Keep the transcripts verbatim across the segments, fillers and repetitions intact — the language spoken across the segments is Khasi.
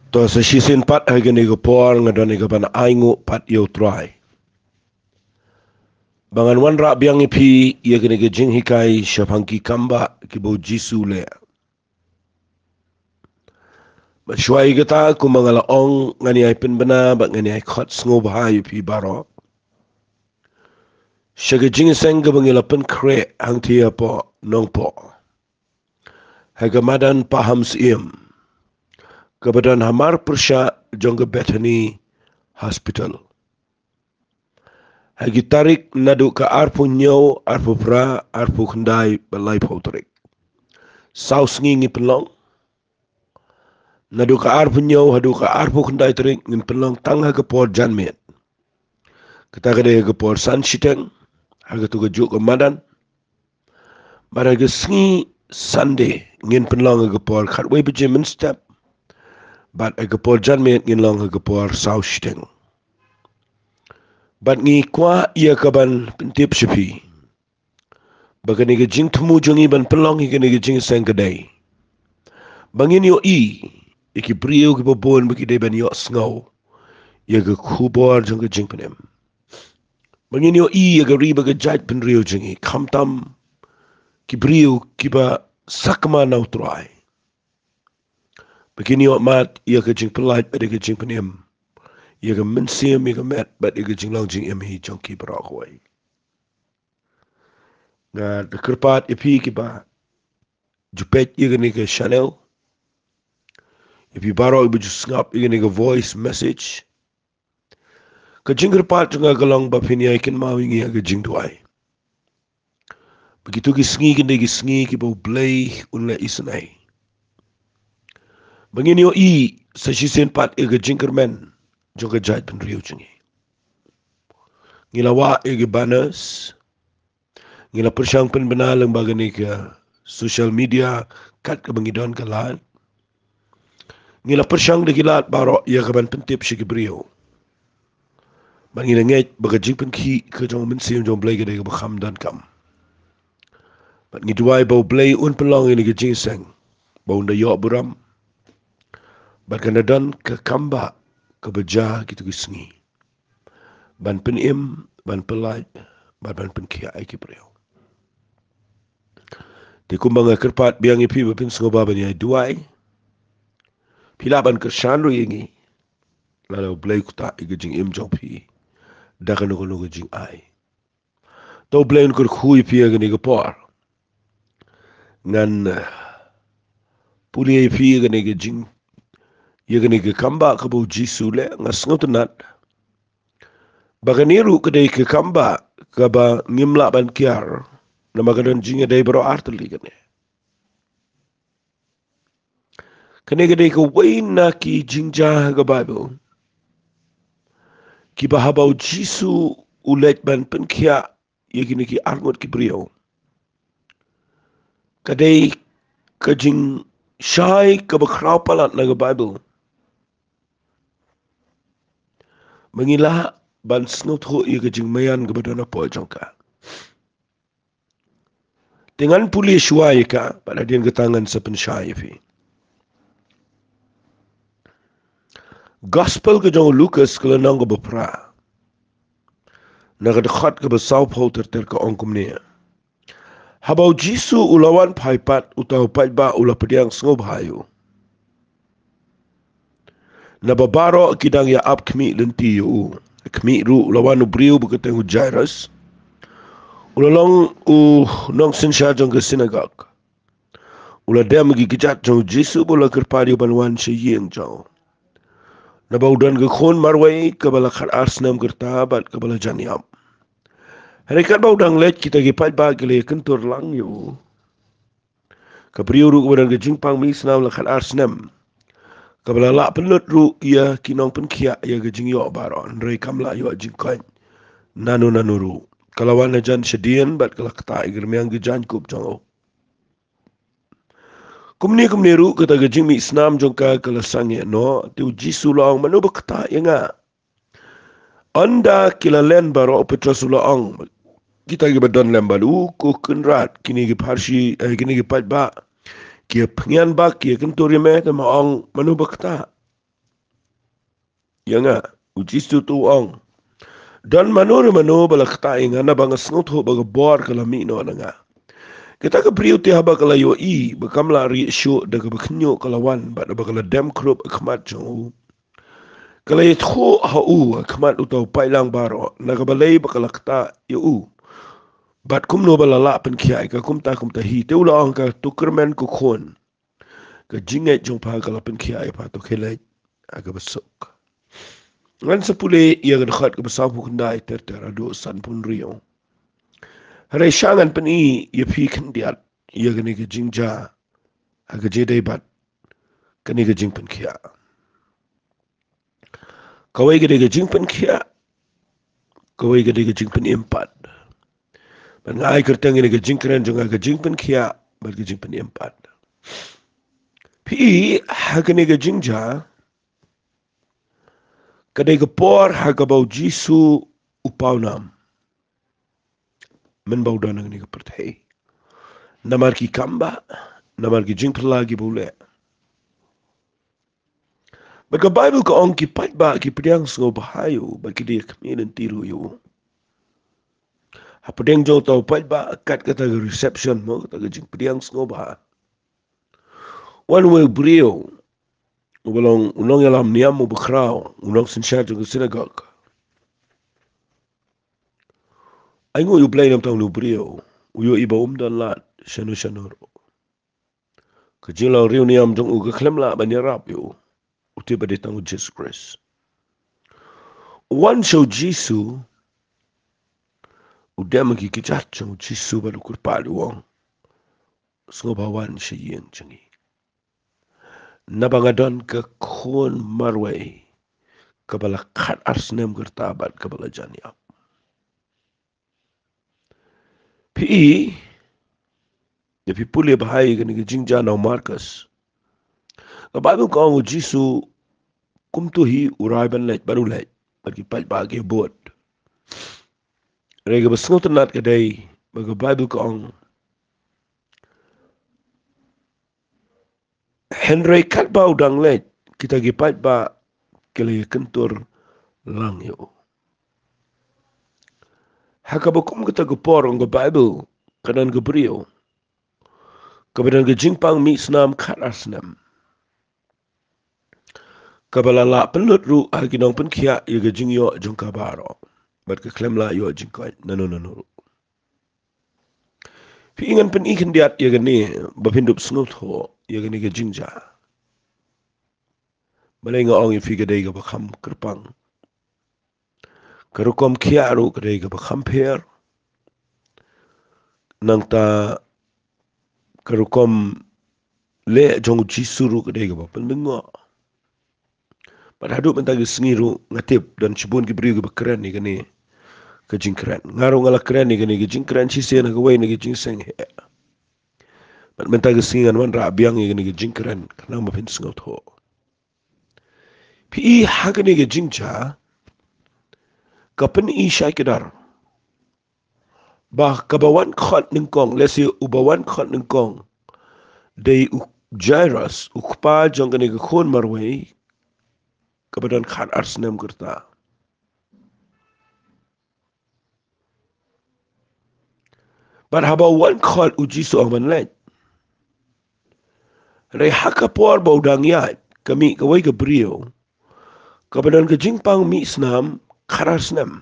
To sa shisien pat ha kane ka por nga don ïa kaban ainguh pat ïa U Trai ba ngan wanrah biang ïa phi ïa kane ka jinghikai shaphang ki kambah kiba U Jisu u leh. Bad shuwa ïa kata kumba nga la ong ngan ïai pynbna bad ngan ïai khot sngewbha ïa phi baroh sha ka jingïaseng kaba ngi la pynkhreh hangtei hapoh Nongpoh ha ka madan Pahamsyiem kaba don hamar pyrshah jong ka Bethany Hospital ha ki tarik naduh ka arphew hynñiew, arphew phra, arphew khyndai bad laiphew tarik. Saw sngi ngi pynlong. Naduh ka arphew hynñiew haduh ka arphew khyndai tarik ngin pynlong tang ha ka por janmiet. Kata ka dei ha ka por san shiteng ha kato ka juh ka madan. Bad ha ka sngi Sunday ngin pynlong ha ka por khatwei baje mynstep. Bad ha ka por janmiet ngin long ha ka por saw shiteng. Bad ngi kwah ïa kaban pyntip sha phi ba kane ka jingthmu jong ngi ban pynlong ïa kane ka jingïaseng ka dei ba ngin ïohi ïa ki briew kiba bun ba ki dei ban ïohsngew ïa ka khubor jong ka jingpynim. Ba ngin ïohi ïa ka ri bad ka jaitbynriew jong ngi, khamtam ki briew kiba sakma na U Trai, ba kin ïoh mad ïa ka jingpyllait bad ïa ka jingpynim ïa ka mynsiem, ïa ka met bad ïa ka jinglong jingim hi jong ki baroh kawei. Nga da kyrpad ïa phi kiba ju peit ïa kane ka channel, ïa phi baroh kiba ju sngap ïa kane ka voice message. Ka jingkyrpad jong nga ka long ba phin ïai kynmaw ïa ngi ha ka jingduwai. Ba kito ki sngi kin dei ki sngi kiba U Blei un leh isynei. Ba ngin ïohi sa shisien pat ïa ka jingkyrmen jong ka jaitbynriew jong ngi. Ngi la wah ïa ki banners. Ngi la pyrshang pynbna lyngba kane ka social media kat kaba ngi don ka lad. Ngi la pyrshang da ki lad baroh ïa kaban pyntip sha ki briew. Bad ngi la ngeit ba ka jingpynkhih ka jong U Mynsiem jong U Blei ka dei kaba kham donkam. Bad ngi duwai ba U Blei un pynlong ïa kane ka jingïaseng ba un da ïoh burom. Bad kan da don ka kambah kaba jia kito ki sngi ban pynim, ban pyllait bad ban pynkhiah ïa ki briew. Te kumba nga kyrpad biang ïa phi ba phin sngewbha ban ïai duwai, phi lah ban kyrshan ruh ïa ngi. Lada U Blei u ktah ïa ka jingim jong phi da kano kano ka jingai, to U Blei un kyrkhu ïa phi ha kane ka por. Ngan, eh, pule ïa phi ïa kane ka jing, ïa kane ka kambah kaba U Jisu u leh. Nga sngewtynnat ba kane ruh ka dei ka kambah kaba ngim lah ban kiar, namar ka don jingïadei baroh artylli kane. Kane ka dei kawei na ki jingjia ha ka Baibl kiba haba U Jisu u leit ban pynkhiah ïa kine ki arngut ki briew, ka dei ka jingshai kaba khraw palat na ka Baibl. Ba ngi lah ban sngewthuh ïa ka jingmaïan kaba don hapoh jong ka. Te ngan pule shuwa ïa ka, bad hadien kata ngan sa pynshai ïa phi. Gospel ka jong u Lukas ka lynnong kaba phra, na ka dkhot kaba sawphew ter ter ka ong kumne: Haba U Jisu u la wan phai pat, uta u paidbah u la pdiang sngewbha ïa u. Naba baroh ki dang ïa ap khmih lynti ïa u. Khmih ruh u la wan u briew ba kyrteng u Jairus. U la long u nongsynshar jong ka synagog. U la dem ha ki kjat jong U Jisu bad u la kyrpad ïa u ban wan sha ïing jong u. Naba u don ka khun marwei kaba la khatar snem ka rta bad kaba la jan ïap. Hynrei katba u dang leit, kita ki paidbah ki la ïa kyntur lang ïa u. Ka briew ruh kaba don ka jingpang mih snam la khatar snem, kaba la lah pynlut ruh ïa ki nongpynkhiah ïa ka jingïoh baroh, hynrei kam lah ïoh jingkoit nano nano ruh, ka la wan hajan shadien bad ka la ktah ïa ka rmiang ka jaiñkup jong u. Kumne kumne ruh kata ka jingmih snam jong ka ka la sangeh noh. Te U Jisu u la ong: Mano ba ktah ïa nga? Ynda ki la len baroh, U Petros u la ong: Kita kiba don lem bad u, ko Kynrad, kine ki pharshi, eh, kine ki paidbah ki ïa pynïan bak, ki ïa kyntur ïa me. Te ma ong, mano ba ktah? ïa nga. U Jisu u ong, don mano re mano ba la ktah ïa nga, naba nga sngewthuh ba ka bor ka la mih noh na nga. Kata ka briew te haba ka la ïohi ba kam lah rieh shuh da kaba khynñiuh ka la wan, bad haba ka la dem khrup ha khmat jong u, ka la ïathuh ha u ha khmat uta u paidlang baroh na ka balei ba ka la ktah ïa u, bad kumno ba la lah pynkhiah ïa ka kumta kumta hi. Te u la ong, ka, to kyrmen ko khun, ka jingngeit jong pha ka la pynkhiah ïa pha, to khie leit ha kaba suk. Ngan sa pule ïa ka dkhot kaba sawphew khyndai ter ter haduh sanphew hynriew. Hynrei sha ngan pyni ïa phi khyndiat ïa kane ka jingjia ha ka jingdei bad kane ka jingpynkhiah. Kawei ka dei ka jingpynkhiah, kawei ka dei ka jingpynim pat. Bad nga ai kyrteng ïa kane ka jingkren jong nga ka jingpynkhiah bad ka jingpynim pat. Phi i, ha kane ka jingjia, ka dei ka por ha kaba u Jisu u paw nam mynba u don ha kane ka pyrthei. Namar ki kam ba, namar ki jingphylla kiba u leh. Bad ka Baibl ka ong, ki paidbah ki pdiang sngewbha ïa u, bad ki da ïakhmih lynti ruh ïa u. Hapdeng jong uta u paidbah, kat kata ka reception mo, kata ka jingpdiang sngewbha, wan uwei u briew uba long u nongïalam niam uba khraw, u nongsynshar jong ka synagog. Ainguh ïa U Blei na uta une u briew, u ïohi ba um don lad shano shano ruh. Ka jinglong riewniam jong u ka khlem lah ban ïarap ïa u. U tip ba dei tang u Jisu Khrist. U wan sha u Jisu, u dem ha ki kjat jong u Jisu bad u kyrpad, u ong, sngewbha wan sha ïing jong ngi, naba nga don ka khun marwei kaba la khat ar snem ka rta bad kaba la jan ïap. Phi i, ïa phi pule bha ïa kane ka jingjia na u Markos, ka Baibl ka ong u Jisu kumto hi u rai ban leit, bad u leit, bad ki paidbah ki bud. Hynrei kaba sngewtynnat ka dei ba ka Baibl ka ong, hynrei katba u dang leit, kita ki paidbah ki la ïakyntur lang ïa u. Ha kaba kum kata ka por, ong ka Baibl, ka don ka briew kaba don ka jingpang mih snam khat ar snem, kaba la lah pynlut ruh ha ki nongpynkhiah ïa ka jingïoh jong ka baroh, bad ka khlem lah ïoh jingkoit nano nano ruh. Phi i, ngan pyni khyndiat ïa kane ba phin dup sngewthuh ïa kane ka jingjia. Balei nga ong ïa phi ka dei kaba kham kyrpang? Ka rukom khiah ruh ka dei kaba kham pher. Nangta ka rukom leh jong u Jisu ruh ka dei kaba pynlyngngoh. Bad haduh mynta ka sngi ruh nga tip don shibun ki briew kiba kren ïa kane ka jingkren. Nga ruh nga la kren ïa kane ka jingkren shisien ha kawei na ka jingseng heh. Bad mynta ka sngi ngan wanrah biang ïa kane ka jingkren khnang ba phin sngewthuh. Phi i, ha kane ka jingjia ka pyni shai kdar ba kaba wan khot nyngkong, lehse uba wan khot nyngkong, dei u Jairus, u kpa jong kane ka khun marwei kaba don khat ar snem ka rta. Bad haba u wan khot, u Jisu u ong ban leit. Hynrei ha ka por ba u dang ïaid, ka mih kawei ka briew kaba don ka jingpang mih snam khat ar snem.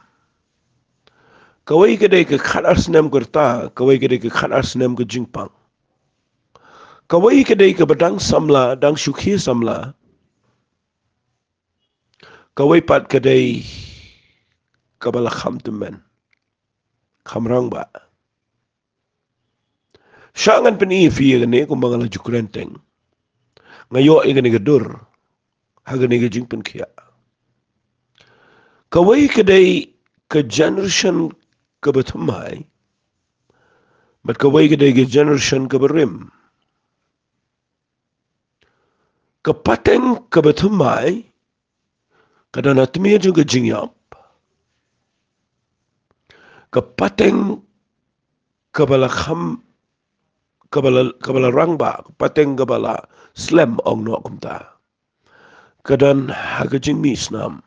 Kawei ka dei ka khat ar snem ka rta, kawei ka dei ka khat ar snem ka jingpang. Kawei ka dei kaba dang samla, dang shu khie samla. Kawei pat ka dei kaba la kham tymmen, kham rangbah. Sha ngan pyni ïa phi ïa kane kumba nga la ju kren teng. Nga ïoh ïa kane ka dur ha kane ka jingpynkhiah. Kawei ka dei ka generation kaba thymmai, bad kawei ka dei ka generation kaba rim. Ka pateng kaba thymmai ka don ha tmier jong ka jingïap. Ka pateng kaba la kham, kaba la, kaba la rangbah, ka pateng kaba la slem, ong noh kumta, ka don ha ka jingmih snam.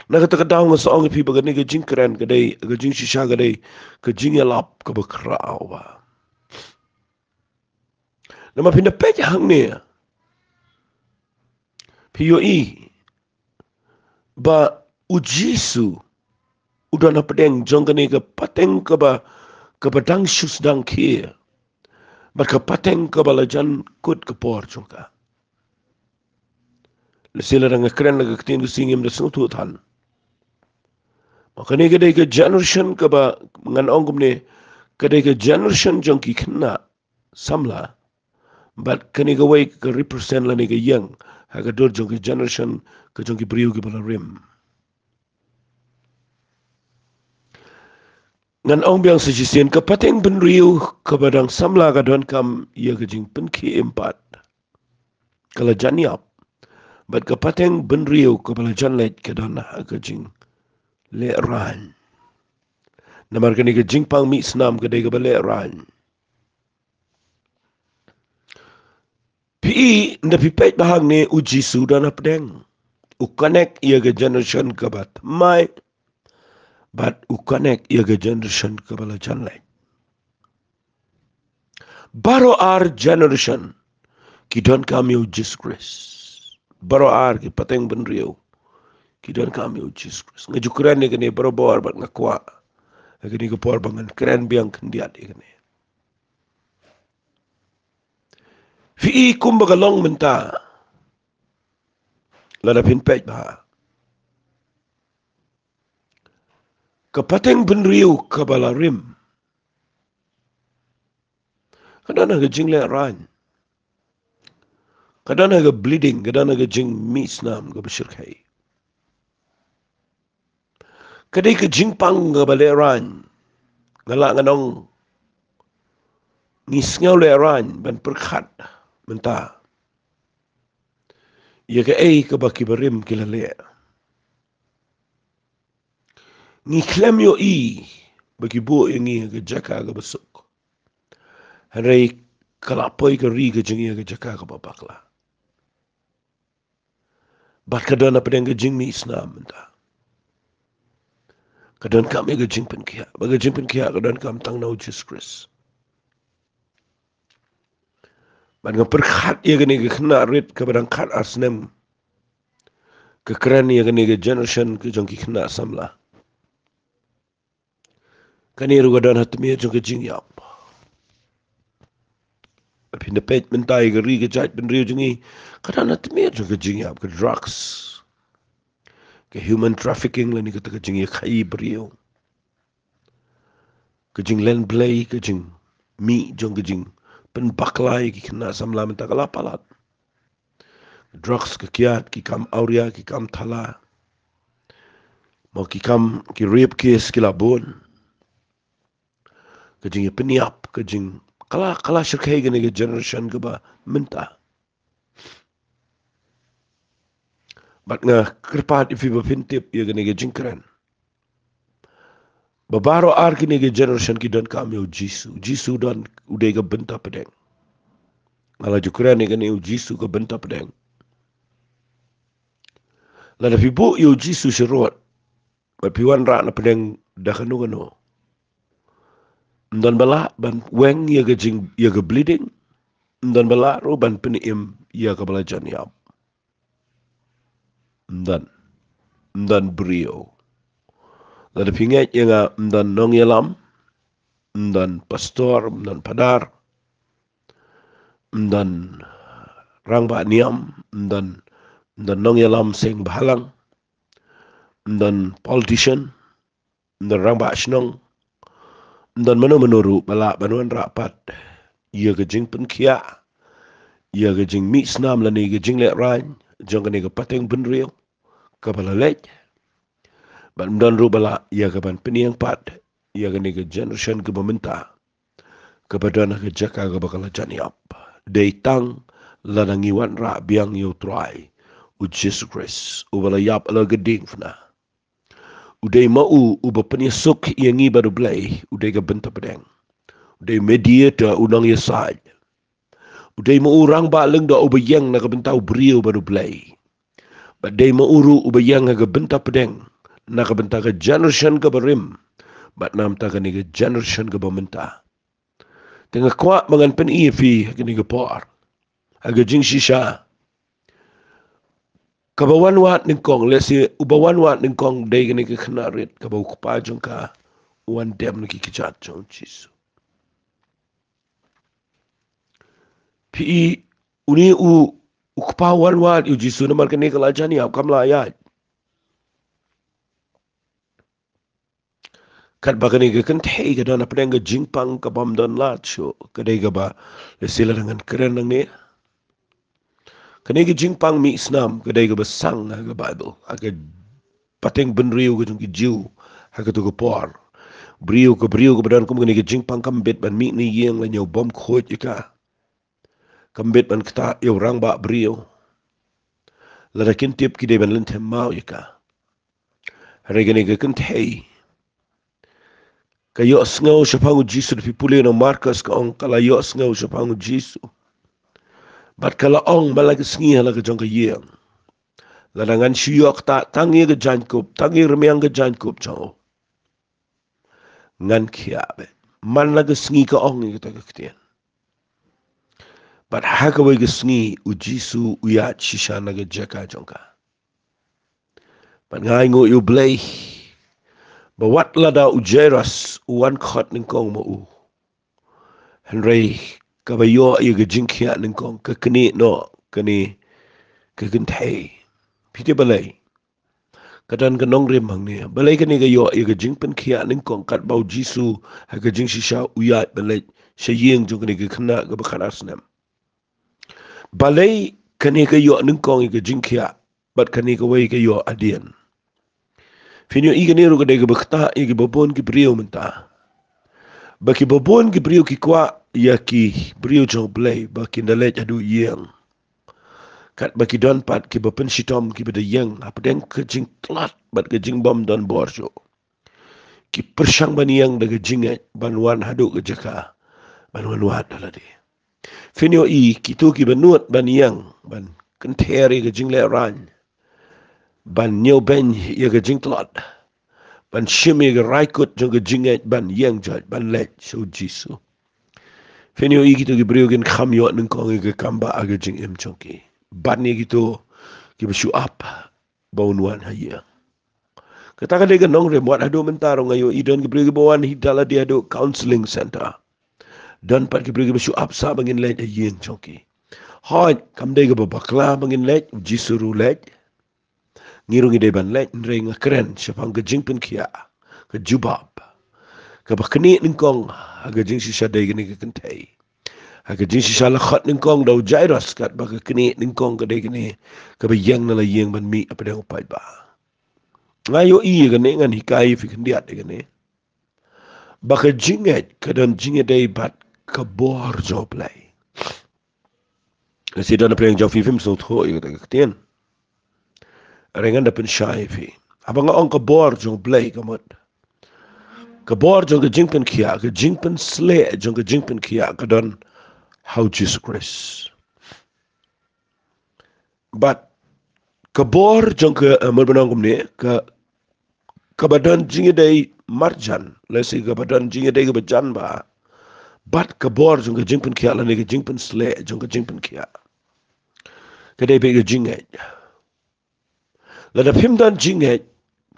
Na kata ka daw nga sa ong ïa phi ba kane ka jingkren ka dei, ka jingshisha ka dei ka jingïalap kaba khraw ba. Namar phin da peit hangne, phi ïohi ba U Jisu u don hapdeng jong kane ka pateng kaba, kaba dang shu sdang khie bad ka pateng kaba la jan kut ka por jong ka. Lehse lada nga kren la ka ktien ka sngi ngim da sngewthuh than. Ma kane ka dei ka generation kaba ngan ong kumne, ka dei ka generation jong ki khynnah samla. Bad kane kawei ka represent lane ka ïeng ha ka dur jong ka generation ka jong ki briew kiba la rim. Ngan ong biang sa shisien, ka pateng bynriew kaba dang samla ka donkam ïa ka jingpynkhie im pat, ka la jan ïap. Bad ka pateng bynriew kaba la jan leit ka don ha ka jinglehrain. Namar kane ka jingpang mih snam ka dei kaba lehrain. Phi, ynda phi peit ba hangne U Jisu u don hapdeng. U connect ïa ka generation kaba thymmai bad u connect ïa ka generation kaba la jan leit. Baroh ar generation ki donkam ïa U Jisu Khrist. Baroh ar ki pateng bynriew ki donkam ïa U Jisu Khrist. Nga ju kren ïa kane barabor bad nga kwah ha kane ka por ba ngan kren biang khyndiat ïa kane. Phi i kumba ka long mynta. Lada phin peit ba ka pateng bynriew kaba la rim ka don ha ka jinglehrain. Ka don ha ka bleeding, ka don ha ka jingmih snam kaba shyrkhei. Ka dei ka jingpang kaba lehrain. Nga lah ngan ong ngi sngew lehrain ban pyrkhat mynta ïa kaei kaba ki barim ki la leh. Ngi khlem ïohi ba ki buh ïa ngi ha ka jaka kaba suk. Hynrei ka la poi ka ri ka jong ngi ha ka jaka kaba bakla. Bad ka don hapdeng ka jingmih snam mynta. Ka donkam ïa ka jingpynkhiah, bad ka jingpynkhiah ka donkam tang na U Jisu Khrist. Bad nga pyrkhat ïa kane ka khynnah rit kaba dang khat ar snem ka kren ïa kane ka generation ka jong ki khynnah samla. Kane ruh ka don ha tmier jong ka jingïap. Phin da peit mynta ïa ka ri ka jaitbynriew jong ngi, ka don ha tmier jong ka jingïap, ka drugs, ka human trafficking lane kata ka jingïakhaïi briew. Ka jinglen blei, ka jingmih jong ka jingpynbakla ïa ki khynnah samla mynta ka la palat. Drugs, ka kiad, ki kam awria, ki kam thala. Mo ki kam, ki rape case ki la bun. Ka jingïapynïap, ka jing, ka la, ka la shyrkhei kane ka generation kaba mynta. Bad nga kyrpad ïa phi ba phin tip ïa kane ka jingkren. Ba baroh ar kine ki generation ki donkam ïa U Jisu. U Jisu u don, u dei ka bynta pdeng. Nga la ju kren ïa kane, U Jisu ka bynta pdeng. Lada phi buh ïa U Jisu sharud, bad phi wanrah na pdeng da kano kano, ym don ba lah ban weng ïa ka jing, ïa ka bleeding. Ym don ba lah ruh ban pynim ïa kaba la jan ïap. Ym don. Ym don briew. Lada phi ngeit ïa nga, ym don nongïalam, ym don pastor, ym don padar, ym don rangbah niam, ym don, ym don nongïalam seng bhalang, ym don politician, ym don rangbah shnong, ym don mano mano ruh ba lah ban wanrah pat ïa ka jingpynkhiah ïa ka jingmih snam lane ka jinglehrain jong kane ka pateng bynriew kaba la leit. Bad ym don ruh ba lah ïa ka ban pynïeng pat ïa kane ka generation kaba mynta, kaba don ha ka jaka kaba ka la jan ïap. Dei tang lada ngi wanrah biang ïa U Trai, U Jisu Khrist, uba la ïap halor ka diengphna. U dei ma u uba pynïasuk ïa ngi bad U Blei, u dei ka bynta pdeng. U dei mediator, u nongïasaid. U dei ma u rangbah lyngdoh uba ïeng na ka bynta u briew bad U Blei. dei ma u ruh uba ïeng ha ka bynta pdeng, na ka bynta ka generation kaba rim, bad na ka bynta kane ka generation kaba mynta. Te nga kwah ba ngan pyni ïa phi ha kane ka por, ha ka jingshisha, kaba wan wad nyngkong, lehse uba wan wad nyngkong dei kane ka khynnah rit kaba u kpa jong ka u wan dem na ki kjat jong u Jisu. Phi i, une u, u kpa u wan wad ïa u Jisu namar kane ka la jan ïap, kam lah ïaid. Katba kane ka kynthei ka don hapdeng ka jingpang kabym don lad shuh, ka dei kaba lehse lada ngan kren nangne, kane ka jingpang mih snam ka dei kaba sang ha ka Baibl, ha ka pateng bynriew ka jong ki Jiw ha kato ka por. Briew, ka briew kaba don kum kane ka jingpang kam bit ban mih na ïing lane u bym khuid ïa ka. Kam bit ban ktah ïa u rangbah briew. Lada kin tip ki dei ban lynthem maw ïa ka. Hynrei kane ka kynthei ka ïohsngew shaphang u Jisu, da phi pule na Markos ka ong ka la ïohsngew shaphang u Jisu. Bad ka la ong man la ka sngi ha la ka jong ka ïing, lada ngan shu ïoh ktah tang ïa ka jaiñkup, tang ïa ka rmiang ka jaiñkup jong u, ngan khiah beit. Man la ka sngi ka ong ïa kata ka ktien. Bad ha kawei ka sngi u Jisu u ïaid shisha na ka jaka jong ka. Bad nga ainguh ïa U Blei ba wat lada u Jairus u wan khot nyngkong ma u, hynrei kaba ïoh ïa ka jingkhiah nyngkong ka knieh noh kane ka kynthei. Phi tip balei? Ka don ka nongrim hangne. Balei kane ka ïoh ïa ka jingpynkhiah nyngkong katba u Jisu ha ka jingshisha u ïaid ban leit sha ïing jong kane ka khynnah kaba khatar snem? Balei kane ka ïoh nyngkong ïa ka jingkhiah bad kane kawei ka ïoh hadien? Phin ïohi kane ruh ka dei kaba ktah ïa kiba bun ki briew mynta. Ba kiba bun ki briew ki kwah ïa ki briew jong U Blei ba kin da leit haduh ïing. Katba ki don pat kiba pynshitom kiba da ïeng hapdeng ka jingtlot bad ka jingbym don bor shuh. Ki pyrshang ban ïeng da ka jingngeit ban wan haduh ka jaka ban wan wad da lade. Phin ïohi kito kiba nud ban ïeng ban kynther ïa ka jinglehrain, ban ñiewbeiñ ïa ka jingtlot, ban shim ïa ka raikut jong ka jingngeit ban ïeng joit ban leit sha u Jisu. Phin ïohi kito ki briew kin kham ïoh nyngkong ïa ka kam ba ha ka jingim jong ki ban ïa kito kiba shu ap ba un wan ha ïing. Kata ka dei ka nongrim. Wat haduh mynta ruh nga ïohi don ki briew kiba wan hi da lade haduh counseling center. Don pat ki briew kiba shu ap sah ba ngin leit ha ïing jong ki. Hooid, kam dei kaba bakla ba ngin leit, u Jisu ruh u leit. Ngi ruh ngi dei ban leit, hynrei nga kren shaphang ka jingpynkhiah, ka jubab. Kaba knieh nyngkong ha ka jingshisha dei kane ka kynthei. Ha ka jingshisha la khot nyngkong da u Jairus, katba ka knieh nyngkong ka dei kane kaba ïeng na la ïing ban mih hapdeng u paidbah. Nga ïohi ïa kane, ngan hikai ïa phi khyndiat ïa kane. Ba ka jingngeit ka don jingïadei bad ka bor jong U Blei. Ka sdang na pdeng jong phi phim sngewthuh ïa kata ka ktien. Hynrei ngan da pynshai ïa phi. Haba nga ong ka bor jong U Blei ka mut, ka bor jong ka jingpynkhiah, ka jingpynsleh jong ka jingpynkhiah ka don ha u Jisu Khrist. Bad ka bor jong ka, eh, mut ban ong kumne, ka, kaba don jingïadei marjan, lehse kaba don jingïadei kaba jan bha bad ka bor jong ka jingpynkhiah lane ka jingpynsleh jong ka jingpynkhiah, ka dei beit ka jingngeit. Lada phim don jingngeit,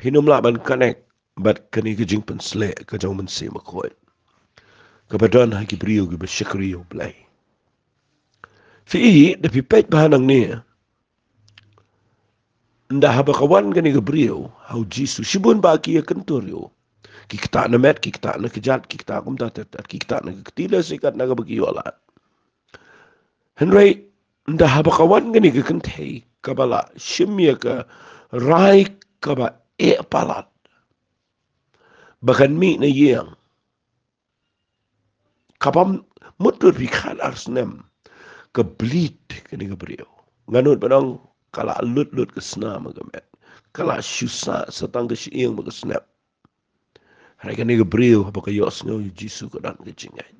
phin ym lah ban connect bad kane ka jingpynsleh ka jong u Mynsiem Bakhuid kaba don ha ki briew kiba shakri ïa U Blei. Phi i, da phi peit bha nangne, ynda haba ka wan kane ka briew ha u Jisu, shibun ba ki ïakyntur ïa u. Ki ktah na met, ki ktah na kjat, ki ktah kumta ter ter, ki ktah na ka kti lehse katno kaba ki ïoh lad. Hynrei ynda haba ka wan kane ka kynthei kaba la shim ïa ka rai kaba eh palat ba kan mih na ïing, kaba mut lut phi khatar snem, ka bleed kane ka briew. Nga nud ban ong ka la lut lut ka snam ha ka met, ka la shu sah sa tang ka shyieng bad ka snep. Hynrei kane ka briew haba ka ïohsngew ïa u Jisu ka don ka jingngeit.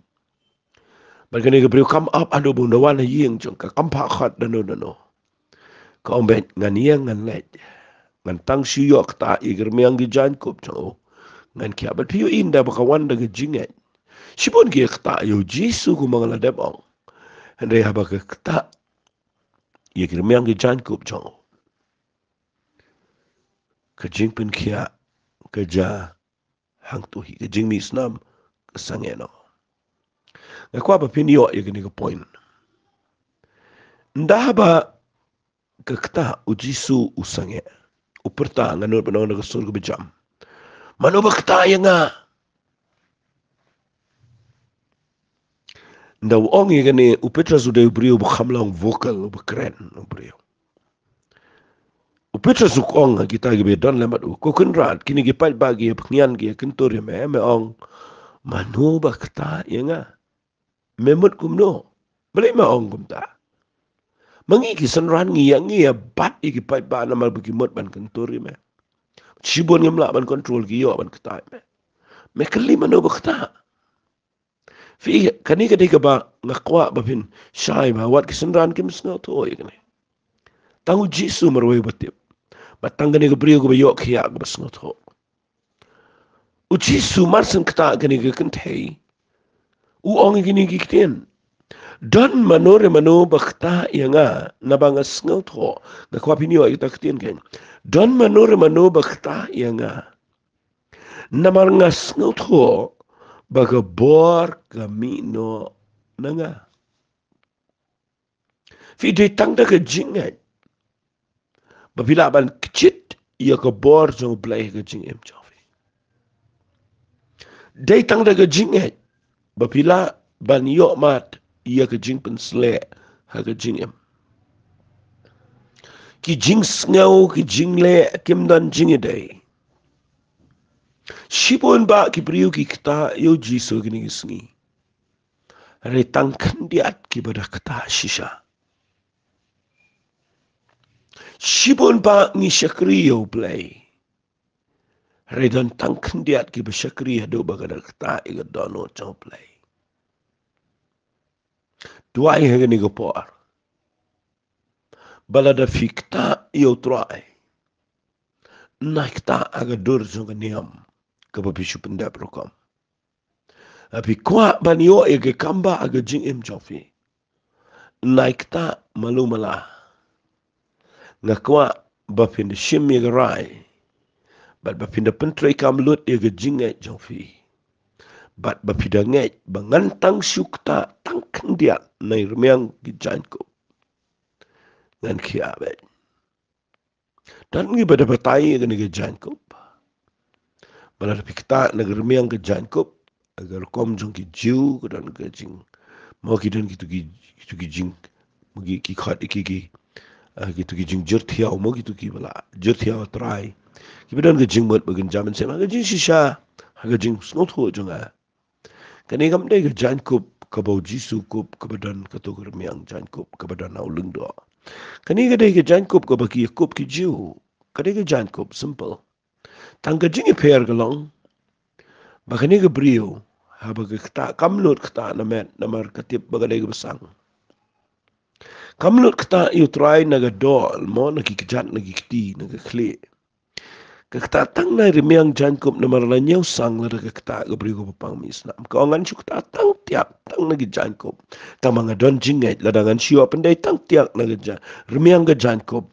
Bad kane ka briew kam ap haduh ba un da wan ha ïing jong ka, kam phah khot da uno da uno. Ka ong beit, ngan ïeng ngan leit. Ngan tang shu ïoh ktah ïa ki rmiang ki jaiñkup jong u. Ngan khiah. Bad phi ïohi ynda ba ka wan da ka jingngeit. Shibun ki ïa ktah ïa u Jisu kumba nga la dep ong. Hynrei haba ka ktah ïa ki rmiang ki jaiñkup jong u, ka jingpynkhiah ka jia hangto hi, ka jingmih snam ka sangeh noh. Nga kwah ba phin ïoh ïa kane ka point. Ynda haba ka ktah, u Jisu u sangeh. U pyrta, ngan nud ban ong na ka sur kaba jam. Mano ba ktah ïa nga? Ynda u ong ïa kane, u Petros u dei u briew uba kham long vocal, uba kren, u briew. U Petros u ong ha kita kiba don lem bad u, ko Kynrad, kine ki paidbah ki ïa pynïan, ki ïa kyntur ïa me, me ong, mano ba ktah ïa nga? Me mut kumno? Balei me ong kumta? Ma ngi ki synran ngi ïa, ngi ïa bat ïa ki paidbah namar ba ki mut ban kyntur ïa me. Shibun ngim lah ban control, ki ïoh ban ktah ïa me. Me kylli mano ba ktah? Phi, kane ka dei kaba nga kwah ba phin shai ba wat ki synran kim sngewthuh ïa kane. Tang u Jisu marwei uba tip. Bad tang kane ka briew kaba ïoh khiah kaba sngewthuh. U Jisu mar shen ktah kane ka kynthei, u ong ïa kine ki ktien. Don mano re mano ba ktah ïa nga, naba nga sngewthuh. Nga kwah phin ïoh ïa kita ki ktien kein. Don mano re mano ba ktah ïa nga, namar nga sngewthuh ba ka bor ka mih noh na nga. Phi, dei tang da ka jingngeit ba phi lah ban kjit ïa ka bor jong U Blei ha ka jingim jong phi. Dei tang da ka jingngeit ba phi lah ban ïoh mad ïa ka jingpynsleh ha ka jingim. Ki jingsngew, ki jingleh kim don jingïadei. Shibun bah ki briew ki ktah ïa u Jisu kine ki sngi. Hynrei tang khyndiat kiba da ktah shisha. Shibun bah ngi shakri ïa U Blei. Hynrei don tang khyndiat kiba shakri haduh ba ka da ktah ïa ka dohnud jong U Blei. Duwai ha kane ka por ba lada phi ktah ïa U Trai, nai ktah ha ka dur jong ka niam kaba phi shu pyndep rukom. Haba phi kwah ban ïoh ïa ka kambah ha ka jingim jong phi, nai ktah malu mala. Nga kwah ba phin da shim ïa ka rai bad ba phin da pyntreikam lut ïa ka jingngeit jong phi, bad ba phi da ngeit ba ngan tang shu ktah tang khyndiat na i rmiang ki jaiñkup. Ngan khiah beit. Don ngi ba da batai ïa kane ka jaiñkup. Ba lada phi ktah na ka rmiang ka jaiñkup, ha ka rukom jong ki Jiw ka don ka jing, mo ki don kitu ki, kitu ki jing, mo ki, ki khot ki, ki, ah, kitu ki jingjur thiaw, mo kitu kiba la jur thiaw Trai. Kiba don ka jingmut ba kin jam mynsiem, ha ka jingshisha, ha ka jingsngewthuh jong nga. Kane kam dei ka jaiñkup kaba u Jisu kup, kaba don kato ka rmiang jaiñkup kaba don ha u lyngdoh. Kane ka dei ka jaiñkup kaba ki ïa kup ki Jiw. Ka dei ka jaiñkup simple. Tang ka jingïapher ka long ba kane ka briew, haba ka ktah, kam nud ktah na met, namar ka tip ba ka dei kaba sang. Kam nud ktah ïa U Trai na ka doh, mo, na ki kjat, na ki kti, na ka khlieh. Ka ktah tang na i rmiang jaiñkup namar la ñiewsang lada ka ktah ka briew kaba pang mih snam. Ka ong ngan shu ktah tang tiak, tang na ki jaiñkup. Tang ba nga don jingngeit lada ngan shu ïoh pyndei tang tiak na ka ja-, rmiang ka jaiñkup,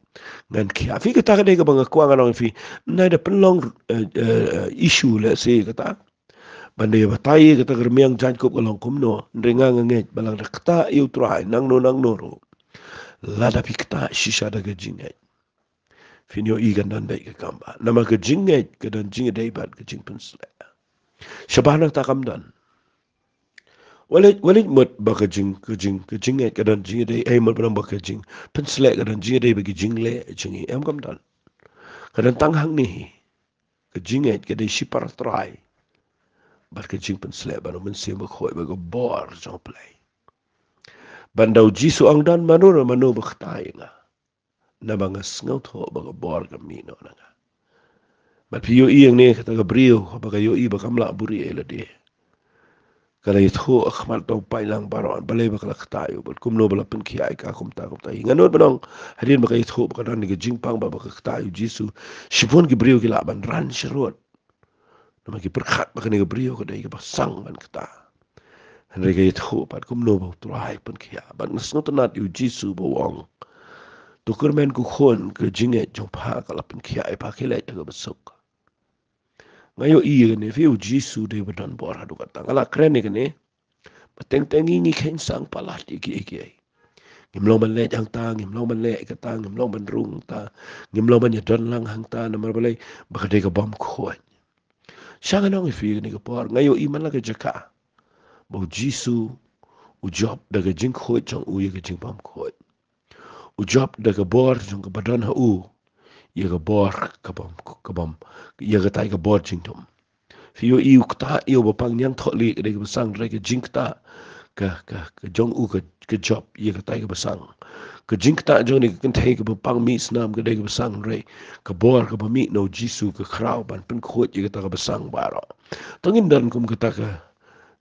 ngan khiah. Phi, kata ka dei kaba nga kwah ngan ong ïa phi. Nai da pynlong, eh, eh, eh, issue lehse kata. Ban da ïa batai kata ka rmiang jaiñkup ka long kumno. Hynrei nga, nga ngeit ba lada ktah ïa U Trai nangno nangno ruh, lada phi ktah shisha da ka jingngeit, phin ïohi kan don beit ka kambah. Namar ka jingngeit ka don jingïadei bad ka jingpynsleh. Shabar na kata kam don. Wat leit, wat leit mut ba ka jing, ka jing, ka jingngeit ka don jingïadei, eh, mut ba don ba ka jingpynsleh ka don jingïadei bad ka jingleh jong ngi, em, kam don. Ka don tang hangne hi. Ka jingngeit ka dei shipara Trai bad ka jingpynsleh bad U Mynsiem Bakhuid bad ka bor jong U Blei. Ban da u Jisu ong don mano re mano ba ktah ïa nga, naba nga sngewthuh ba ka bor ka mih noh na nga. Bad phi ïohi hangne kata ka briew, ba ka ïohi ba kam lah buhrieh ïa lade. ka la ïathuh ha khmat u paidlang baroh, balei ba ka la ktah ïa u, bad kumno ba la pynkhiah ïa ka kumta kumta. Nga nud ban ong, hadien ba ka ïathuh ba ka don ïa ka jingpang ba, ba ka ktah ïa u Jisu, shibun ki briew ki lah ban ran sharud. Namar ki pyrkhat ba kane ka briew ka dei kaba sang ban ktah. Hynrei ka ïathuh pat kumno ba u Trai u pynkhiah. Bad nga sngewtynnat ïa u Jisu ba u ong, to kyrmen ko khun, ka jingngeit jong pha ka la pynkhiah ïa pha, khie leit ha kaba suk. Nga ïohi ïa kane, phi, u Jisu dei ba don bor haduh katta. Nga la kren ïa kane, ba teng teng ngi, ngi kheiñ sang palat ïa kiei kiei. Ngim long ban leit hangta, ngim long ban leh kata, ngim long ban rung hangta, ngim long ban ïadon lang hangta, namar balei, ba ka dei ka bymkhuid. Sha nga ong ïa phi kane ka por, nga ïohi man la ka jaka ba u Jisu u jop da ka jingkhuid jong u ïa ka jingbymkhuid. U jop da ka bor jong kaba don ha u ïa ka bor ka bym, ka bym, ïa katai ka bor jingdum. Phi ïohi, u ktah ïa u bapang ñiangthohlieh ka dei kaba sang, hynrei ka jingktah ka, ka, ka jong u ka, ka jop ïa katai kaba sang. Ka jingktah jong kane ka kynthei kaba pang mih snam ka dei kaba sang, hynrei ka bor kaba mih na u Jisu ka khraw ban pynkhuid ïa kata kaba sang baroh. To ngin don kum kata ka,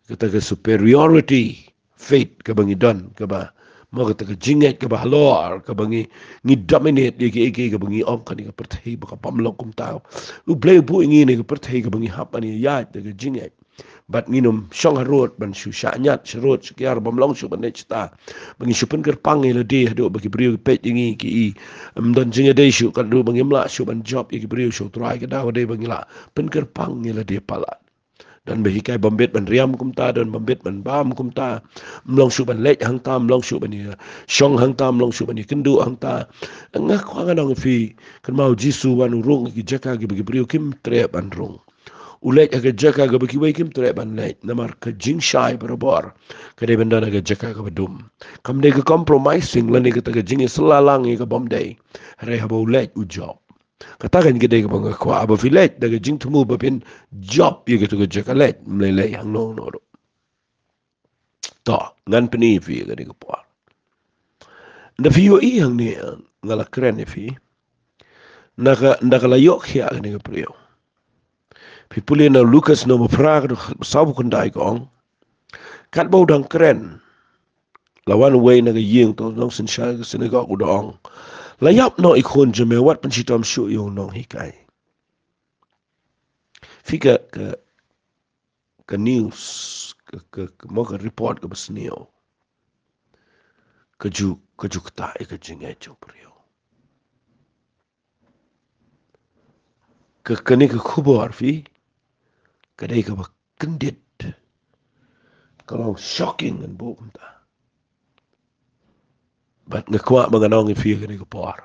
kata ka superiority faith kaba ngi don, kaba, mo, kata ka jingngeit kaba halor, kaba ngi, ngi dominate ïa kiei kiei, kaba ngi ong kane ka pyrthei ba ka bym long kumta. U Blei u buh ïa ngi kane ka pyrthei kaba ngi hap ban ïaid da ka jingngeit. Bad ngin ym shong harud ban shu shah ñiat sharud sha kiar, bym long shuh ban leit shata. Ba ngin shu pynkyrpang ïa lade haduh ba ki briew ki peit ïa ngi, ki i, ym don jingïadei shuh, ka haduh ba ngim lah shuh ban jop ïa ki briew sha u Trai, ka daw ka dei ba ngi lah pynkyrpang ïa lade palat. Don ba hikai bym bit ban riam kumta, don bym bit ban bam kumta. Ym long shuh ban leit hangta, ym long shuh ban ïa shong hangta, ym long shuh ban ïakynduh hangta. Nga kwah ngan ong ïa phi, kynmaw u Jisu u wan u rung ha ki jaka kiba ki briew kim treh ban rung. U leit ha ka jaka kaba kiwei kim treh ban leit, namar ka jingshai barabor ka dei ban don ha ka jaka kaba dum. Kam dei ka compromising lane kata ka jingïasylla lang ïa ka bym dei. Hynrei haba u leit u jop. Kata kan ka dei kaba nga kwah, ba phi leit da ka jingthmu ba phin jop ïa kata ka jaka, leit ym lei lei hangno hangno ruh. To, ngan pyni ïa phi ïa kane ka por. Ynda phi ïohi hangne, nga la kren ïa phi, ynda ka, ynda ka la ïoh khiah kane ka briew. Phi pule na Lukas lynnong ba phra, ka dkhot ba sawphew khyndai, ka ong, katba u dang kren, la wan uwei na ka ïing uta u nongsynshar ka synagog, u da ong, la ïap noh i khun jong me, wat pynshitom shuh ïa u nonghikai. Phi, ka, ka, ka news, ka, ka, ka, mo, ka report kaba sniew ka ju, ka ju ktah ïa ka jingngeit jong u briew. Ka, kane ka khubor, phi, ka dei kaba kyndit. Ka long shocking, ngan buh kumta. Bad nga kwah ba ngan ong ïa phi ïa kane ka por.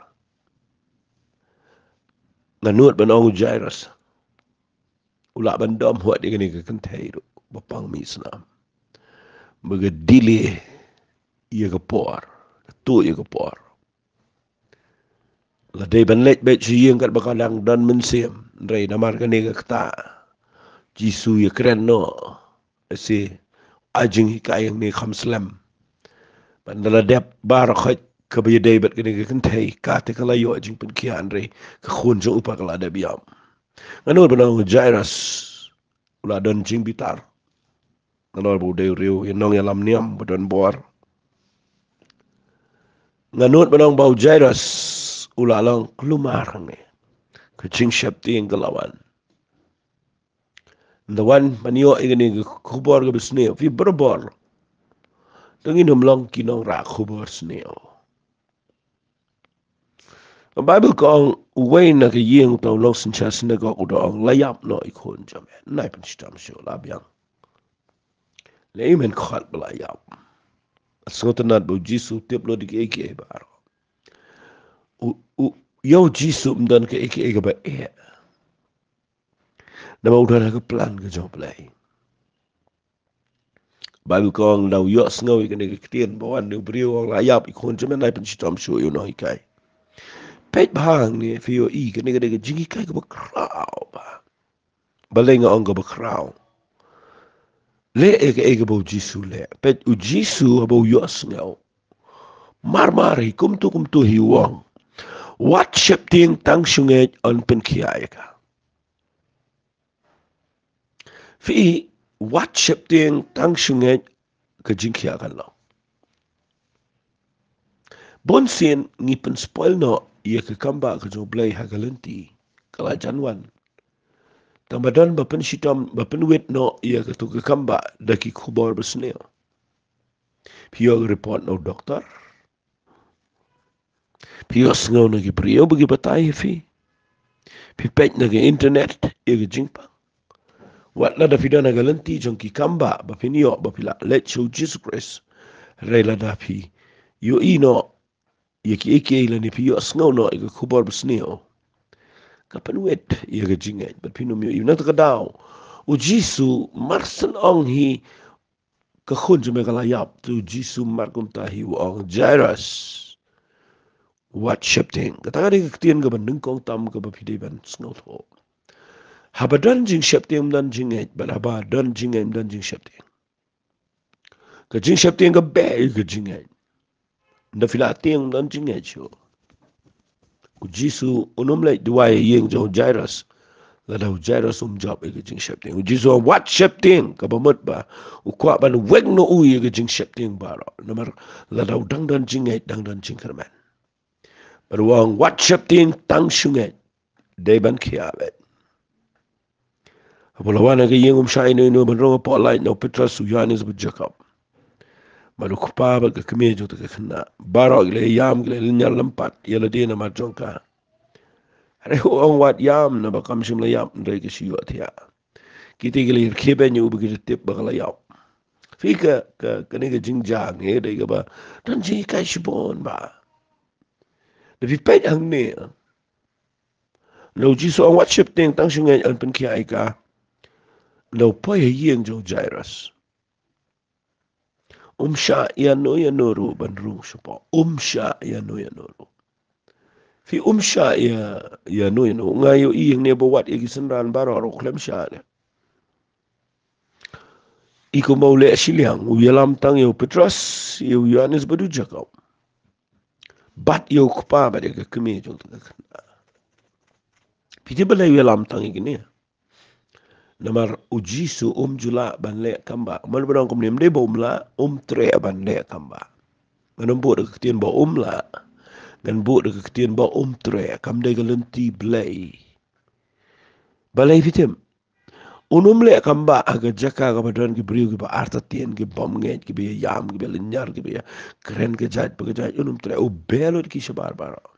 Nga nud ban ong u Jairus u lah ban dom hok ïa kane ka kynthei ruh ba pang mih snam. Ba ka delay ïa ka por, ka tuh ïa ka por. La dei ban leit beit sha ïing katba ka dang don mynsiem, hynrei namar kane ka ktah, Jisu ïakren noh. Ase, ai jinghikai hangne kham slem. Bad ynda la dep baroh khoit kaba ïadei bad kane ka kynthei, ka te ka la ïoh jingpynkhiah, hynrei ka khun jong u pat ka la dep ïap. Nga nud ban ong u Jairus u la don jingbitar. Nga nud ba u dei u riew ïa nongïalam niam ba don bor. Nga nud ban ong ba u Jairus u la long kulmar hangne. Ka jingsheptieng ka la wan. Ynda wan ban ïoh ïa kane ka khubor kaba sniew, phi, barabor, to ngin ym long ki nongrah khubor sniew. Ka Baibl ka ong, uwei na ka ïing uta u nongsynshar synagog u da ong, la ïap noh i khun jong me, nai pynshitom shuh, la biang. Lei men khot ba la ïap. Sngewtynnat ba u Jisu u tip lut ïa kiei kiei baroh. U, u, ïa u Jisu ym don kaei kaei kaba eh. Namar u don ha ka plan ka jong U Blei. Baibl ka ong, ynda u ïohsngew ïa kane ka ktien ba wan na u briew, u ong, la ïap i khun jong me, nai pynshitom shuh ïa u nonghikai. Peit bha hangne, phi ïohi, kane ka dei ka jinghikai kaba khraw bha. Balei nga ong kaba khraw? Leh ïa kaei kaba u Jisu leh. Peit, u Jisu haba u ïohsngew, mar mar hi, kumto kumto hi, u ong, wat sheptieng, tang shu ngeit, yn pynkhiah ïa ka. Phi, wat sheptieng tang shu ngeit, ka jingkhia kan long. Bun sien ngi pynspoil noh ïa ka kambah ka jong U Blei ha ka lynti, ka la jan wan. Tang ba don ba pynshitom, ba pynwit noh ïa katu ka kambah da ki khubor basniew. Phi ïoh report na u doktor. Phi ïohsngew na ki briew ba ki batai ïa phi. Phi peit na ka internet ïa ka jingpang. Wat lada phi don ha ka lynti jong ki kambah ba phin ïoh ba phi la leit sha U Jisu Khrist. Hynrei lada phi ïohi noh ïa kiei kiei lane phi ïohsngew noh ïa ka khubor basniew, ka pynwit ïa ka jingngeit bad phin ym ïohi. Na kata ka daw U Jisu mar shen ong hi ka khun jong me ka la ïap, te U Jisu mar kumta hi u ong, Jairus, wat sheptieng. Kata ka dei ka ktien kaba nyngkong tam kaba phi dei ban sngewthuh. Haba don jingsheptieng ym don jingngeit, bad haba don jingngeit ym don jingsheptieng. Ka jingsheptieng ka beh ïa ka jingngeit. Ynda phi la tieng ym don jingngeit shuh. U Jisu un ym leit duwai ha ïing jong u Jairus lada u Jairus um jop ïa ka jingsheptieng. U Jisu wat sheptieng, kaba mut ba u kwah ban weng noh u ïa ka jingsheptieng baroh. Namar lada u dang don jingngeit, dang don jingkyrmen. Bad u ong, wat sheptieng, tang shu ngeit. Dei ban khia beit. Haba u la wan ha ka ïing um shah ïano ïano ban rung hapoh lait na u Petros, u Ïoannis bad u Jakob. Bad u kpa bad ka kmie jong kata ka khynnah. Baroh ki la ïam, ki la lynñiar lympat ïa lade namar jong ka. Hynrei u ong, wat ïam, naba kam shym la ïap hynrei ka shu ïohthiah. Kita ki la ïarkhie beiñ ïa u ba ki da tip ba ka la ïap. Phi, ka, ka, kane ka jingjia ngi dei kaba don jinghikai shibun ba. Da phi peit hangne, ynda u Jisu u ong wat sheptieng, tang shu ngeit, yn pynkhia ïa ka, ynda u poi ha ïing jong u Jairus, um shah ïano ïano ruh ban rung shapoh. Um shah ïano ïano ruh. Phi, um shah ïa, ïano ïano. Nga ïohi hangne ba wat ïa ki synran baroh ruh khlem shah ne. I kumba u leh shiliang, u ïalam tang ïa u Petros, ïa u Ïoannis bad u Jakob. Bad ïa u kpa bad ïa ka kmie jong kata ka khynnah. Phi tip balei u ïalam tang ïa kine? Namar u Jisu um ju lah ban leh kambah. Mano ba ong kumne, ym dei ba um lah, um treh ban leh kambah. Ngan ym buh da ka ktien ba um lah. Ngan buh da ka ktien ba um treh. Kam dei ka lynti Blei. Balei phi tip? Un ym leh kambah ha ka jaka kaba don ki briew kiba artatien, ki bym ngeit, kiba ïa ïam, kiba ïa lynñiar, kiba ïa kren ka jait pa ka jait, un ym treh, u beh lut ki shabar baroh.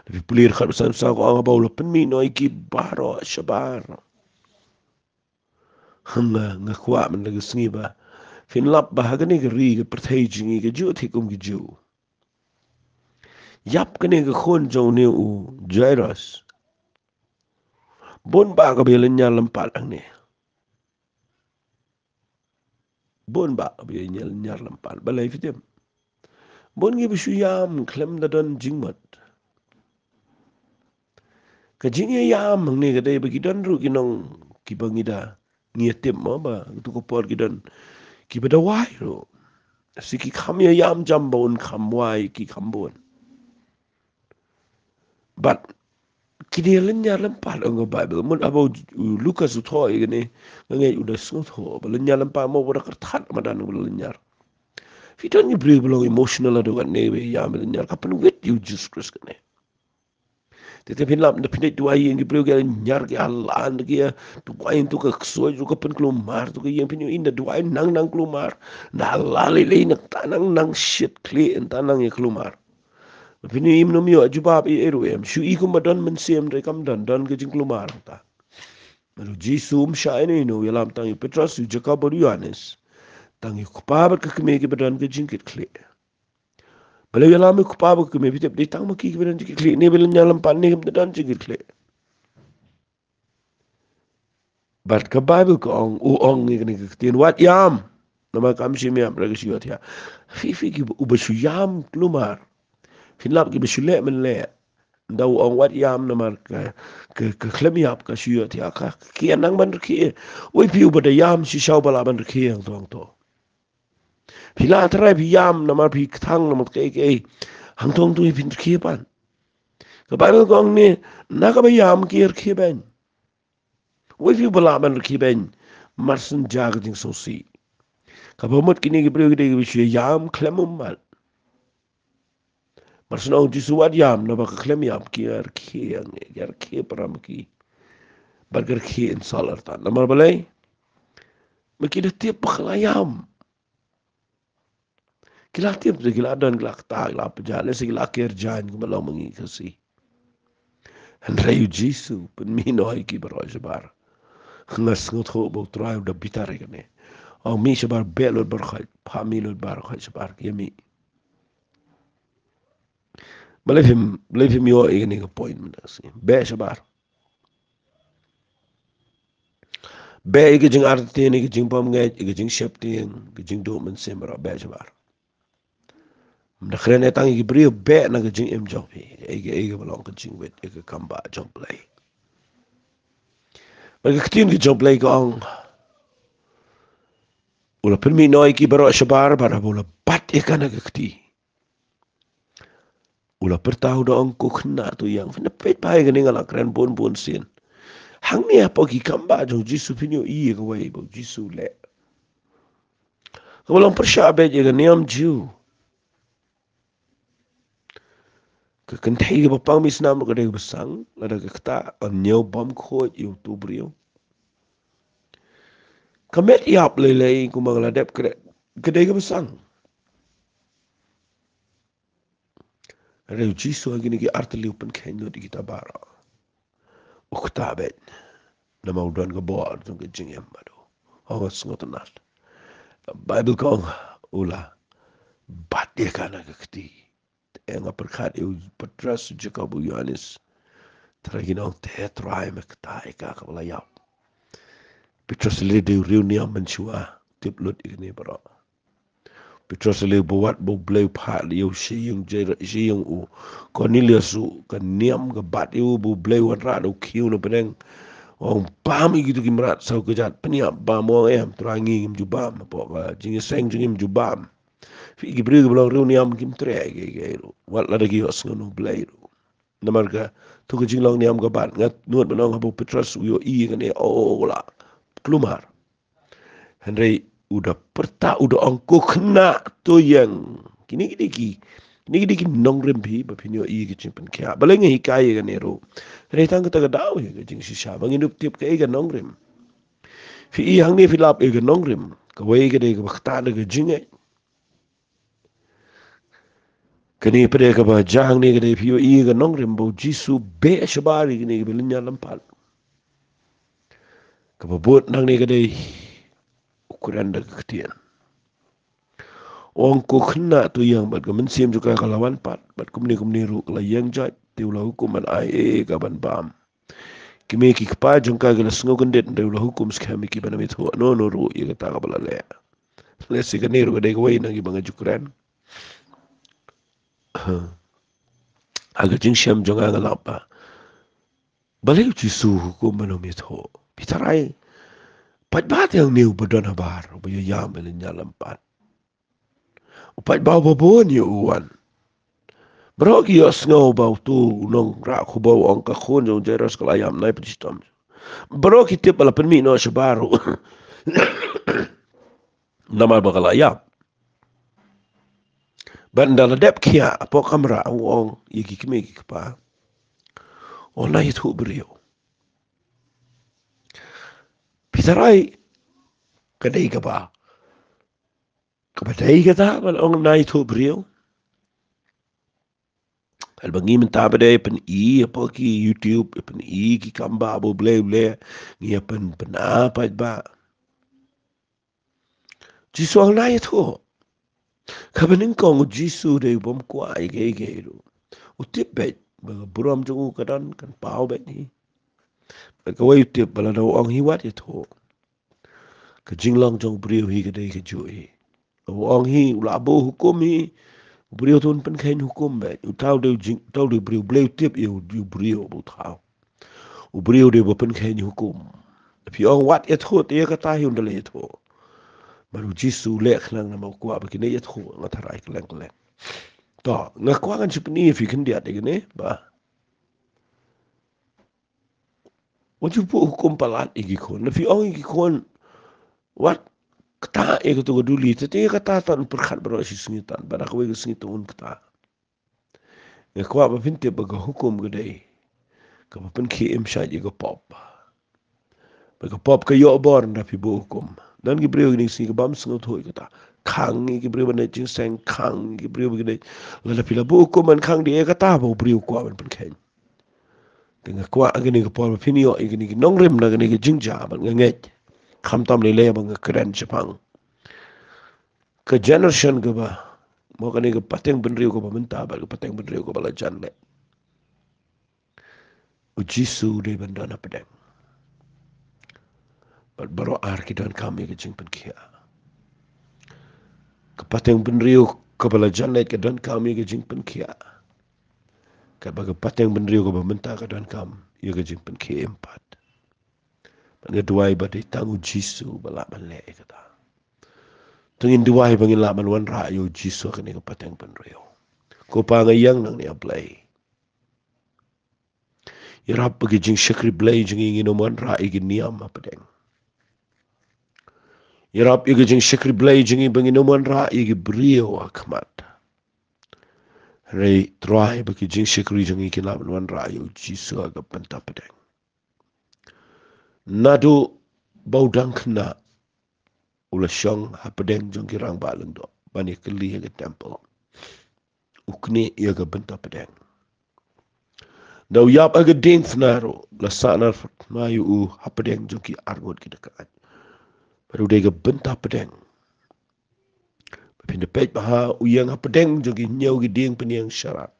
Phi pule dkhot ba san saw, ka ong ba u la pynmih noh ïa ki baroh shabar. Nga, nga kwah mynta ka sngi ba phin lap ba ha kane ka ri, ka pyrthei jong ngi, ka juh thik kum ki Jiw. Ïap kane ka khun jong une u Jairus. Bun bah kaba ïa lynñiar lympat hangne. Bun bah kaba ïa lynñiar lympat. Balei phi tip? Bun kiba shu ïam khlem da don jingmut. Ka jingïaïam hangne ka dei ba ki don ruh ki nong kiba ngi da, ngi ïa tip mo ba katu ka por ki don kiba da wai ruh. Shi ki kham ïaïam jam ba un kham wai, ki kham bun. Bad ki dei lynñiar lympat, ong ka Baibl. Mut haba u, u Lukas u thoh ïa kane, nga ngeit u da sngewthuh ba lynñiar lympat mo ba da kyrthat madan ba lynñiar. Phi don ki briew ba long emotional haduh katne ba ïa lynñiar, ka pynwit ïa u Jisu Khrist kane. Te, te phin lap, da phin leit duwai ïa ki briew ki lynñiar, ki ïalang, ki ïa duwai ïa tu ka ksuid ruh ka pynkulmar, tu ka ïing, phin ïohi da duwai nang nang kulmar. Da la lei lei nangta nang nang shit khlieh, nangta nang ïa kulmar. Phin ïohi ym nym ïoh jubab ei ei ruh em. Shu i kumba don mynsiem, hynrei kam don, don ka jingkulmar nangta. Bad u Jisu um shah ïano ïano, u ïalam tang ïa u Petros, u Jakob bad u Ïoannis. Tang ïa u kpa bad ka kmie kiba don ka jingkitkhlieh. Balei u ïalam ïa u kpa bad ka kmie, phi tip, dei tang ma ki kiba don jingkitkhlieh, ne ba lynñiar lympat ne kim da don jingkitkhlieh. Bad ka Baibl ka ong, u ong ïa kane ka ktien, wat ïam. Namar kam shym ïap hynrei ka shu ïohthiah. Phi, phi kiba, uba shu ïam kulmar. Phin lap kiba shu leh mynleh. Ynda u ong wat ïam namar ka, ka, ka khlem ïap ka shu ïohthiah, ka, ka ïa nang ban rkhie. Wei phi uba da ïam shisha uba lah ban rkhie hangto hangto. Phi lah tharai phi ïam namar phi kthang namar kaei kaei. Hangto hangto phin rkhie pat. Ka Baibl ka ong ne, na kaba ïam ki rkhie beiñ. Wei phi uba lah ban rkhie beiñ. Mar shen jia ka jingsngewsih. Kaba mut kine ki briew ki dei kiba shu ïam khlem ummat. Mar shen ong Jisu wat ïam, naba ka khlem ïam ki ïarkhie ïa ngi, ki ïarkhie para ma ki. Bad ki ïarkhie insult artat. Namar balei? Ma ki da tip ba ka la ïam. Ki la tip, ki la don, ki la kta, ki la pynjah, lehse ki la ker jaiñ kumba long ma ngi Khasi. Hynrei u Jisu pynmih noh ïa ki baroh shabar. Nga sngewthuh ba U Trai u da bitar ïa kane. Ong mih shabar, beh lut baroh khoit, phah mih lut baroh khoit shabar, ki ïa mih. Balei phim, balei phim ïoh ïa kane ka point mynta ka sngi? Beh shabar. Beh ïa ka jingartatien, ïa ka jingbymngeit, ïa ka jingsheptieng, ïa ka jingduh mynsiem baroh, beh shabar. Ym da kren tang ïa ki briew, beh na ka jingim jong phi, ïa ka, ïa kaba long ka jingwit, ïa ka kam bah jong U Blei. Bad ka ktien ka jong U Blei ka ong, u la pynmih noh ïa ki baroh shabar, bad haba u la bat ïa ka na ka kti, u la pyrta, u da ong, ko khynnah, to ïeng. Phin da peit bha ïa kane, nga la kren bun bun sien. Hangne hapoh ki kam bah jong U Jisu phin ïohi ïa kawei ba U Jisu u leh kaba long pyrshah beit ïa ka niam Jiw. Ka kynthei kaba pang mih snam ruh ka dei kaba sang, lada ka ktah, ka ñiew bymkhuid ïa uto u briew. Ka met ïap lei lei kumba nga la dep kren, ka dei kaba sang. Hynrei U Jisu ha kine ki artylli u pynkheiñ lut ïa kita baroh. U ktah beit. Namar u don ka bor jong ka jingim bad u, u ong, sngewtynnat. Baibl ka ong u la bat ïa ka na ka kti. Te nga pyrkhat ïa u Petros, u Jakob, u Ïohannes. Trai ki ong, te Trai, me ktah ïa ka kaba la ïap. Petros lei dei u riewniam mynshuwa, tip lut ïa kine baroh. Petros lei ba wat ba U Blei u phah ïa u sha ïing Jairus, sha ïing u Kornelius ruh, ka niam ka bat ïa u ba U Blei u wanrah da u khiew na bneng. U ong bam ïa kito ki mrad saw kjat, pynïap bam, u ong em Trai, ngi ngim ju bam, hapoh ka jingïaseng jong ngi ngim ju bam. Phi ki briew kiba long riewniam kim treh kiei kiei ruh, wat lada ki ïohsngew na U Blei ruh. Namar kato ka jinglong niam ka bat, nga nud ban ong haba u Petros u ïohi ïa kane, oh, u la kulmar. Hynrei u da pyrta, u da ong, ko khynnah, to ïeng. Kine ki dei ki, kine ki dei ki nongrim phi, ba phin ïohi ïa ka jingpynkhiah. Balei nga hikai ïa kane ruh? Hynrei tang kata ka daw ïa ka jingshisha ba ngin ïoh tip kaei ka nongrim. Phi i hangne phi lap ïa ka nongrim. Kawei ka dei kaba ktah da ka jingngeit. Kane pat de kaba jia hangne ka dei phi ïohi ïa ka nongrim ba u Jisu beh shabar ïa kine kiba lynñiar lympat. Kaba bud hangne ka dei u kren da ka ktien. U ong, ko khynnah, to ïeng. Bad ka mynsiem jong ka ka la wan pat, bad kumne kumne ruh ka la ïeng jait, te u la hukum ban ai ïa ka ban bam. Ki mei ki kpa jong ka ki la sngew kyndit, hynrei u la hukum skhem ïa ki ban ym ïathuh hano hano ruh ïa kata kaba la leh. Lehse kane ruh ka dei kawei na kiba nga ju kren ha ka jingshem jong nga, nga lap ba balei u Jisu u hukum ban ym ïathuh? Phi tharai, paidbah te hangne uba don habar, uba ïaïam ïa lynñiar lympat. U paidbah uba bun ïa u wan. Baroh ki ïohsngew ba uto u nongrah khubor u ong ka khun jong u Jairus ka la ïap nai pynshitom. Baroh ki tip ba la pynmih noh shabar ruh namar ba ka la ïap. Bad ynda la dep khiah hapoh kamra, u ong ïa ki kmie ki kpa, u ong, nai ïathuh briew. Phi tharai, ka dei kaba, kaba dei kata ba la ong nai ïathuh briew. Haba ngi mynta pat de pyn-i hapoh ki YouTube, pyn-i ki kam bah ba U Blei u leh, ngi ïa pyn, pyn-i pat ba Jisu u ong nai ïathuh. Kaba nyngkong, u Jisu u dei u bym kwah ïa kiei kiei ruh. U tip beit ba ka burom jong u ka don kan paw beit hi. Bad kawei, u tip ba lada u ong hi, wat ïathuh, ka jinglong jong u briew hi ka dei kajuh hi. U ong hi, u la buh hukum hi, u briew te un pynkheiñ hukum beit. Uta u dei u jing, uta u dei u briew, U Blei u tip ïa u, u briew ba u thaw. U briew u dei uba pynkheiñ hukum. Phi ong wat ïathuh, te ïa kata hi ynda la ïathuh. Bad u Jisu u leh khnang namar u kwah ba kine ïathuh, nga tharai, kylleng kylleng. To, nga kwah ngan shu pyni ïa phi khyndiat ïa kane ba wat ju buh hukum palat ïa ki khun. Lada phi ong ïa ki khun, Wat kata ïa kato ka duli, te te ïa kata tan pyrkhat baroh shi sngi tan, bad ha kawei ka sngi to un kata. Nga kwah ba phin tip ba ka hukum ka dei kaba pynkhie im shait ïa ka pop. Ba ka pop ka ïoh bor ynda phi buh hukum. Don ki briew kine ki sngi ki bym sngewthuh ïa kata. Khang ïa ki briew ba leit jingseng, khang ïa ki briew ba ki leit. Lada phi la buh hukum ban khang, dei ïa kata ba u briew u kwah ban pynkheiñ. Te nga kwah ha kane ka por ba phin ïoh ïa kine ki nongrim na kane ka jingjia, bad nga ngeit khamtam lei lei ba nga kren shaphang ka generation kaba, mo, kane ka pateng bynriew kaba mynta bad ka pateng bynriew kaba la jan leit. U Jisu u dei ban don hapdeng. Bad baroh ar ki donkam ïa ka jingpynkhiah. Ka pateng bynriew kaba la jan leit ka donkam ïa ka jingpynkhiah. Katba ka pateng bynriew kaba mynta ka donkam ïa ka jingpynkhie im pat. Bad nga duwai ba dei tang u Jisu ba lah ban leh ïa kata. To ngin duwai ba ngin lah ban wanrah ïa u Jisu ha kane ka pateng bynriew. Ko Pa, nga ïeng nangne, A Blei. Ïarap ba ki jingshakri Blei jong ngi ngin ym wanrah ïa ki niam hapdeng. Ïarap ïa ki jingshakri Blei jong ngi ba ngin ym wanrah ïa ki briew ha khmat. Hynrei Trai, ba ki jingshakri jong ngi kin lah ban wanrah ïa u Jisu ha ka bynta pdeng. Naduh ba u dang khynnah u la shong hapdeng jong ki rangbah lyngdoh ban ïakylli ha ka temple. U knieh ïa ka bynta pdeng. Da u ïap ha ka diengphna ruh la sahnarphna ïa u hapdeng jong ki arngut ki dkhot. Bad u dei ka bynta pdeng. Ba phin da peit bha, u ïeng hapdeng jong ki hynñiew ki dieng pynïeng sharat.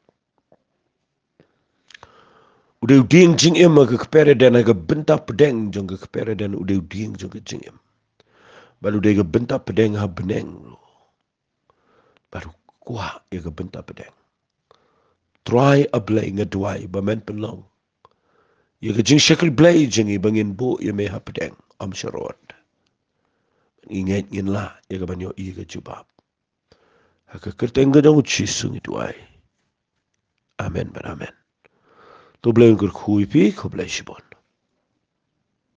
U dei u dieng jingim ha ka kper ïaden, ha ka bynta pdeng jong ka kper ïaden u dei u dieng jong ka jingim. Bad u dei ka bynta pdeng ha bneng ruh. Bad u kwah ïa ka bynta pdeng. Trai A Blei, nga duwai ba men pynlong ïa ka jingshakri Blei jong ngi ba ngin buh ïa me hapdeng, ym sharud. Ngi ngeit ngin lah ïa ka ban ïohi ïa ka jubab. Ha ka kyrteng ka jong u Jisu ngi duwai. Amen bad amen. To U Blei un kyrkhu ïa phi, khublei shibun.